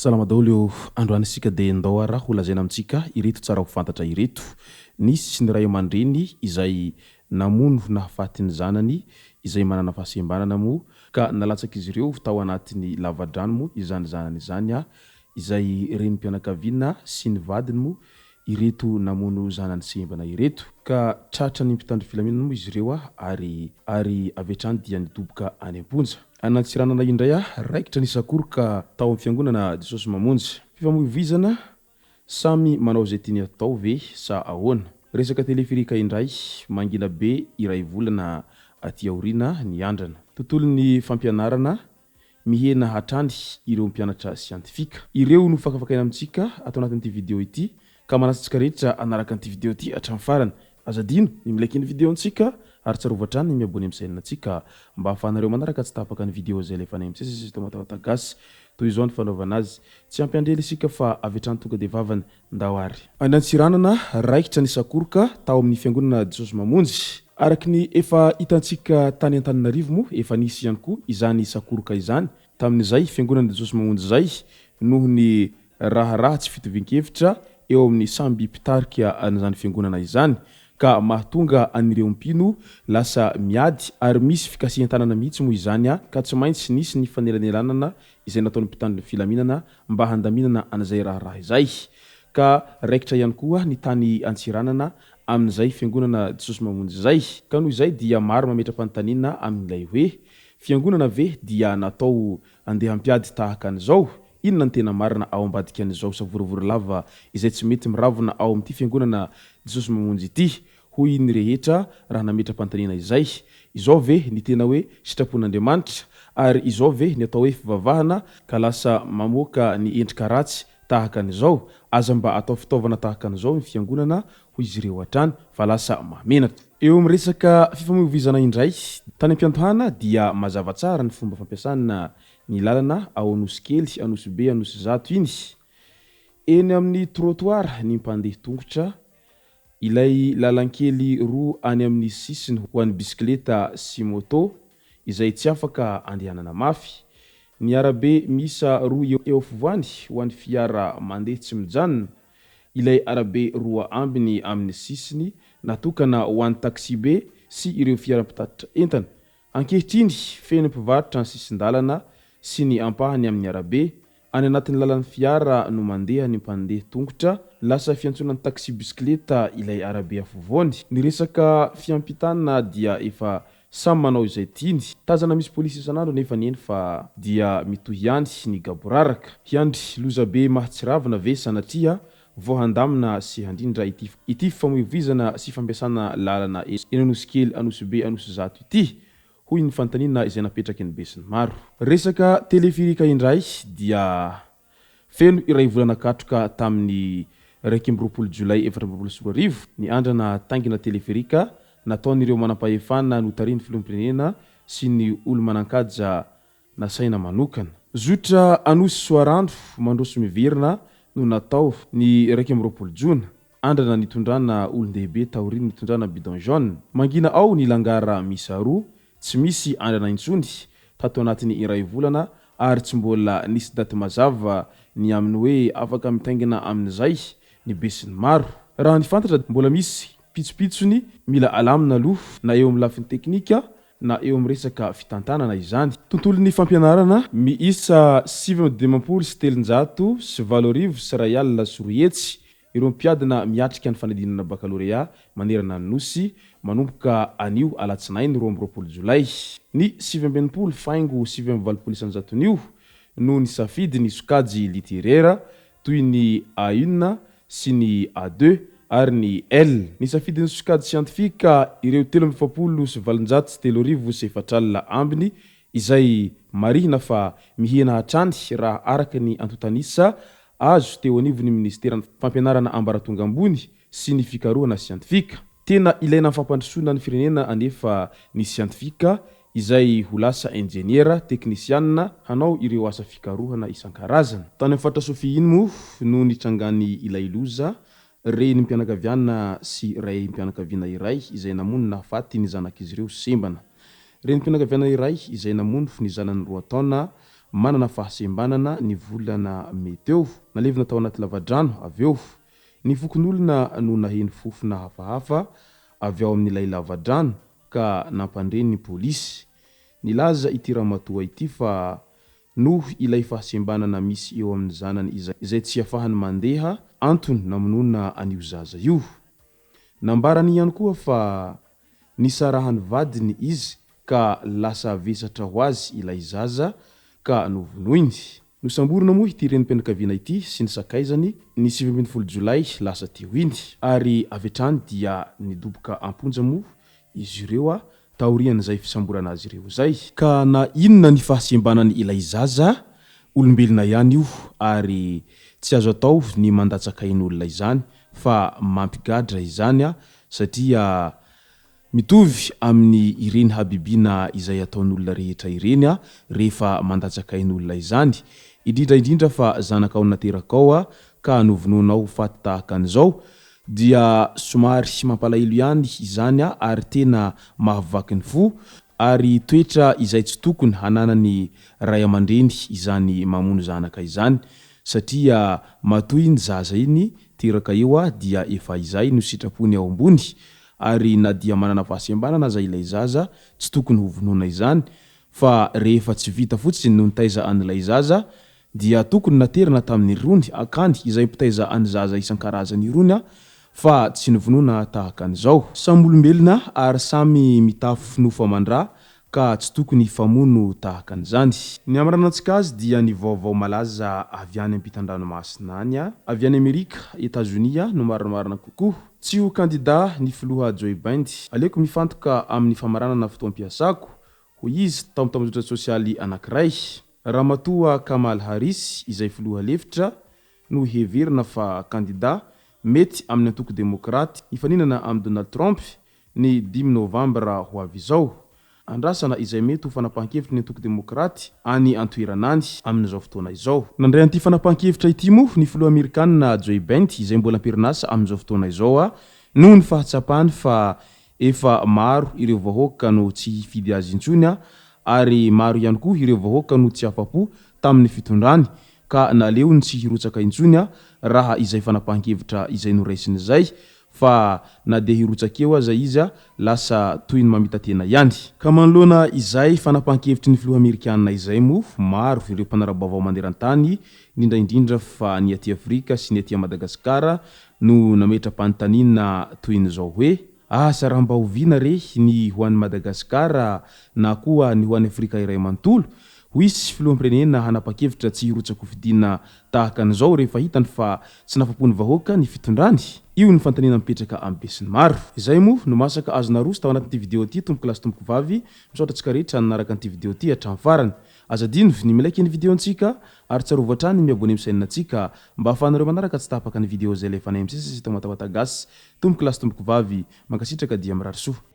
Salama daholo ô! Androany isika dia ndao ara ho lazaina amintsika ireto tsara ho fantatra ireto. Nisy ny ray aman-dreny izay namono nahafaty ny zanany izay manana fahasembanana moa ka nalatsak'izy ireo tao anatin'ny lavadrano moa izany zanany izany izay renim-pianakaviana sy ny vadiny moa ireto namono zanany sembana ireto ka tratran'ny mpitandro filaminana moa izy ireo ary ary avy hatrany dia nidoboka any am-ponja. Any Antsiranana indray raikitra ny sakoroka tao amin'ny fiangonana Jesosy Mamonjy. Fifamoivoizana, samy manao izay tiany atao ve sa ahoana? Resaka teleferika indray, mangina be iray volana aty aoriana ny andrana. Tontolon'ny fampianarana, Mihena hatrany ireo mpianatra siantifika. Ireo no fakafakaina amintsika ato anatin'ity video ity ka manasa antsika rehetra hanaraka an'ity video ity hatramin'ny farany. Aza adino ny mi-like ny video-ntsika ary tsarovy hatrany ny mi-abonner amin'ny chaîne-ntsika mba ahafahanareo manaraka tsy tapaka ny video izay alefanay misesisesy eto Matawata Gasy. Toy izao ny fanaovana azy. Tsy ampy andrely isika fa avy hatrany tonga dia vavany. Ndao ary. Any Antsiranana, raikitra ny sakoroka tao amin'ny fiangonana Jesosy Mamonjy. Araka ny efa hitantsika tany Antananarivo moa, efa nisy ihany koa izany sakoroka izany tamin'izay fiangonana Jesosy Mamonjy izay noho ny raharaha tsy fitovian-kevitra eo amin'ny samby mpitarika an'izany fiangonana izany ka mahatonga an'ireo mpino lasa miady ary misy fikasihan-tanana mihitsy moa izany ka tsy maintsy nisy ny fanelanelanana izay nataon'ny mpitandro ny filaminana mba handaminana an'izay raharaha izay. Ka raikitra ihany koa ny tany Antsiranana amin'izay fiangonana Jesosy Mamonjy izay. Ka noho izay dia maro mametra-panontaniana amin'ilay hoe, fiangonana ve dia natao andeha hampiady tahaka an'izao? Inona ny tena marina ao ambadikan'izao savorovoro lava izay tsy mety miravona ao amin'ity fiangonana Jesosy Mamonjy ity? Hoy ny rehetra raha nametra-panontaniana izay. Izao ve ny tena hoe sitrapon'Andriamanitra? Ary izao ve ny atao hoe fivavahana ka lasa mamoaka ny endrika ratsy tahaka an'izao? Aza mba atao fitaovana tahaka an'izao ny fiangonana, hoy izy ireo hatrany, fa lasa mahamenatra. Eo amin'ny resaka fifamoivoizana indray, tany am-piandohana dia mazava tsara ny fomba fampiasana ny lalana ao Anosikely, Anosibe, Anosizato iny. Eny amin'ny trottoir ny mpandeha tongotra Ilay lalan-kely roa any amin'ny sisiny ho an'ny bisikileta sy môtô izay tsy afaka andehanana mafy. Ny arabe miisa roa eo afovoany ho an'ny fiara mandeha tsy mijanona. Ilay arabe roa ambiny amin'ny sisiny natokana ho an'ny taksibe sy ireo fiara mpitatitra entana. Ankehitriny, feno mpivarotra ny sisin-dalana sy ny ampahany amin'ny arabe. Any anatin'ny lalan'ny fiara no mandeha ny mpandeha tongotra. Lasa fiantsonan'ny taxi-bisikileta ilay arabe afovoany. Ny resaka fiampitana dia efa samy manao izay tiany. Tazana misy polisy isan'andro anefa ny eny fa dia mitohy ihany ny gaboraraka. Hiandry lozabe mahatsiravina ve sanatria vao handamina sy handrindra ity ity fifamoivoizana sy fampiasana lalana eny Anosikely, Anosibe, Anosizato ity? hoy ny fanontaniana izay napetraky ny besinimaro. Resaka telefirika indray dia feno iray volana katroka tamin'ny 21 jolay 2024 ny andrana taingina teleferika nataon'ireo manampahefana notarihin'ny filoham-pirenena sy ny olo-manankaja nasaina manokana. Zotra Anosy Soarano mandroso miverina no natao ny 21 jona. Andrana nitondrana olon-dehibe taorian'ny nitondrana bidon jaune. Mangina ao ny langara miisa roa, tsy misy andrana intsony tato anatin'ny iray volana ary tsy mbola nisy daty mazava ny amin'ny hoe afaka mitaingina amin'izay ny besinimaro. Raha ny fantatra mbola misy pitsopitsony mila alamina aloha na eo amin'ny lafiny teknika na eo amin'ny resaka fitantanana izany. Tontolon'ny fampianarana, miisa 259,280 ireo mpiadina miatrika ny fanadinana bakalorea manerana ny Nosy manomboka anio alatsinainy 22 jolay. Ny 69 faingo 89 isan-jaton'io no nisafidy ny sokajy literera toy ny A une sy ny A deux ary ny L. Nisafidy ny sokajy siantifika ireo 3843 40 ambiny izay marihina fa mihena hatrany raha araka ny antontan'isa azo teo anivon'ny minisiteran'ny Fampianarana ambaratonga ambony sy ny fikarohana siantifika. Tena ilaina amin'ny fampandrosoana ny firenena anefa ny siantifika izay ho lasa injeniera, teknisianina hanao ireo asa fikarohana isan-karazany. Tany amin'ny faritra Sofia iny moa no nitrangan'ny ilay loza, renim-pianakaviana sy raim-pianakaviana iray izay namono nahafaty ny zanak'izy ireo sembana. Renim-pianakaviana iray izay namono ny zanany roa taona manana fahasembanana ny volana mey teo. Nalevina tao anaty lavadrano avy eo. Ny fokonolona no naheno fofona hafahafa avy ao amin'ilay lavadrano ka nampandre ny polisy. Nilaza ity ramatoa ity fa noho ilay fahasembanana misy eo amin'ny zanany izay tsy afahany mandeha antony namonoana an'io zaza io. Nambarany ihany koa fa nisarahan'ny vadiny izy ka lasa vesatra ho azy ilay zaza ka novonoiny. Nosamborina moa ity renim-pianakaviana ity sy ny sakaizany ny 19 jolay lasa teo iny ary avy hatrany dia nidoboka am-ponja moa izy ireo taorian'izay fisamborana azy ireo izay. Ka na inona ny fahasembanany ilay zaza, olombelona ihany io ary tsy azo atao ny mandatsaka ain'olona izany fa mampigadra izany satria Mitovy amin'ny ireny habibiana izay ataon'olona rehetra ireny aho rehefa mandatsaka ain'olona izany, indrindra indrindra fa zanakao naterakao ka novonoinao ho faty tahaka an'izao, dia somary mampalahelo ihany izany ary tena mahavaky ny fo, ary toetra izay tsy tokony hananan'ny ray aman-dreny izany mamono zanaka izany, satria matoa iny zaza iny teraka eo dia efa izay no sitrapony ao ambony, Ary na dia manana fahasembanana aza ilay zaza, tsy tokony ho vonoina izany, fa rehefa tsy vita fotsiny no nitaiza an'ilay zaza, dia tokony naterina tamin'irony akany izay mpitaiza an'ny zaza isan-karazany irony fa tsy novonoina tahaka an'izao. Samy olombelona ary samy mitafy nofo aman-dra ka tsy tokony hifamono tahaka an'izany. Ny hamaranantsika azy dia ny vaovao malaza avy any ampitan-dranomasina any, avy any Amerika, Etazonia no marimarina kokoa. Tsy ho kandida ny filoha Joe Biden. Aleoko mifantoka amin'ny famaranana fotoam-piasako, hoy izy tao amin'ny tambajotra sosialy anankiray. Ramatoa Kamala Harris, izay filoha lefitra, no heverina fa kandida mety amin'ny antoko Demokraty hifaninana amin'i Donald Trump ny dimy novambra ho avy izao. Andrasana izay mety ho fanapahan-kevitry ny antoko Demokraty any an-toerana any amin'izao fotoana izao. Nandray an'ity fanapahan-kevitra ity moa ny filoha amerikanina Joe Biden izay mbola am-perinasa amin'izao fotoana izao noho ny fahatsapany fa efa maro ireo vahoaka no tsy hifidy azy intsony ary maro ihany koa ireo vahoaka no tsy afa-po tamin'ny fitondrany ka naleony tsy hirotsaka intsony raha izay fanapahan-kevitra izay noraisiny izay fa na dia hirotsaka eo aza izy lasa toy ny mamita-tena ihany. Ka manoloana izay fanapahan-kevitry ny filoha amerikana izay moa, maro ireo mpanara-baovao maneran-tany, indrindra indrindra fa ny aty Afrika sy ny aty Madagasikara no nametra-panontaniana toy ny izao hoe, Asa raha mba oviana re ny ho an'i Madagasikara na koa ny ho an'i Afrika iray manontolo? Ho hisy filoham-pirenena hanapa-kevitra tsy hirotsa-kofidina tahaka an'izao rehefa hitany fa tsy nafapo ny vahoaka ny fitondrany? Io ny fanontaniana mipetraka amin'ny besinimaro. Izay moa no masaka azo naroso tao anatin'ity video ity tompoko lahy sy tompoko vavy, misaotra antsika rehetra nanaraka an'ity video ity hatramin'ny farany. Aza adino ny mi-like ny video antsika ary tsarovy hatrany ny mi-abonner amin'ny chaîne antsika mba ahafahanareo manaraka tsy tapaka ny video izay alefanay misesy eto Matawata Gasy. Tompoko lahy sy tompoko vavy, mankasitraka dia mirary soa.